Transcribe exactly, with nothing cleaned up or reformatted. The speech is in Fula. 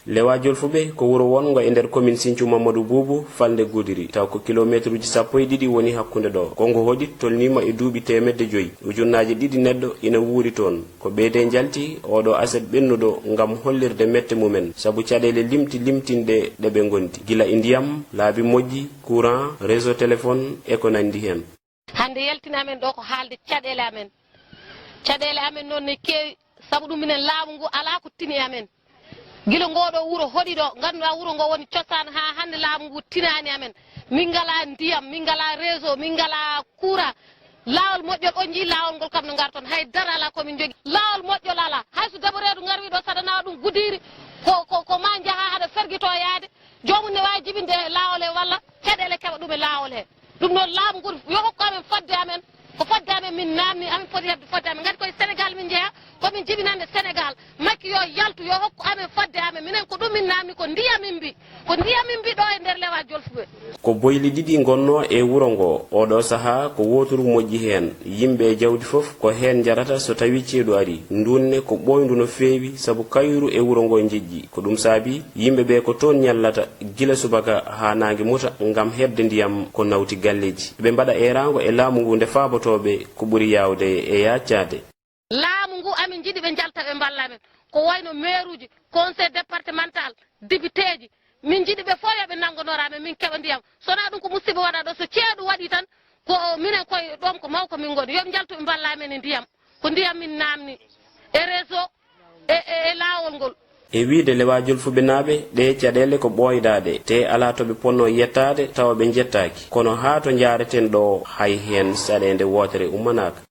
Lewa Jolfuɓe ko wuro wonngo e nder komin Sinthiou Mamadou Boubou, falnde Goudiri, taw ko kilomeetruuji sappo e ɗiɗi woni hakkunde ɗo. Konngo hoɗi tolniima e duuɓi teemedde joyi. Ujunnaaje ɗiɗi neɗɗo ina wuuri toon. Ko ɓeydee njalti oɗo aset ɓennuɗo ngam hollirde mette mumen, sabu caɗeele limti limtinɗe ɗe ɓe ngondi, gila e ndiyam, laabi moƴƴi, courant, réseau téléphone e ko nanndi heen. Hannde yaltini amen ɗo ko haalde caɗeele amen. Caɗeele amen noon ne keewi, sabu ɗum minen laamu ngu alaa ko tini e amen. Gila ngoo ɗo wuro hoɗi ɗo, ngannduɗaa wuro ngo woni cosaan haa hannde laamu ngu tinaani amen. Min ngalaa ndiyam, min ngalaa réseau, min ngalaa courant. Laawol moƴƴol on njii laawol ngol kam no ngarton, hay dara alaa ko min njogii. Laawol moƴƴol alaa, hay so debbo reedu ngarwi ɗo saɗa nawa ɗum Goudiri, ko, ko, ko ma njaha haɗa fergito yaade. Joomum ne waawi jibinde e laawol he walla caɗeele keɓa ɗum e laawol he. Ɗum noon laamu ngu yo hokku amen fodde amen, ko fodde amen min naamni, amin poti heɓde fodde amen. Ngati koye Sénégal min njeya, ko min jibinande Sénégal. Makki yo yaltu, yo hokku amen fodde amen. Minen ko ɗum min naamni, ko ndiyam min mbi, ko ndiyam min mbi ɗo e nder Lewa Jolfuɓe. Ko boyli ɗiɗi ngonnoo e wuro ngo. Oɗo sahaa ko wooturu moƴƴi heen. Yimɓe e jawdi fof ko heen njarata so tawii ceeɗu arii. Nduun ne ko ɓooyndu no feewi, sabu kayru e wuro ngo njiɗƴi. Ko ɗum saabi yimɓe ɓe ko toon ñallata gila subaka haa naange muta ngam heɓde ndiyam ko nawti galleeji. Ɓe mbaɗa eeraango e laamu ngu nde faabotooɓe ko ɓuri yaawde e yaaccaade. Laamu ngu amin njiɗi ɓe njalta ɓe mballa amen. Ko wayno meeruuji, conseil départemental, dibiteeji, min njiɗi ɓe fof yo ɓe nanngonor amen, min keɓa ndiyam. So wonaa ɗum ko musiba waɗa ɗo, so ceeɗu waɗi tan, ko minen koye ɗoon ko mawko min ngoni. Yo ɓe njaltu ɓe mballa amen e ndiyam. Ko ndiyam min naamni e réseau e, e, e laawol ngol. E wiyde Lewa Jolfuɓe naaɓe, ɗee caɗeele ko ɓooydaaɗe, te alaa to ɓe potnoo yettaade tawa ɓe njettaaki. Kono haa to njaareten ɗo, hay heen saɗeende wootere ummanaaka.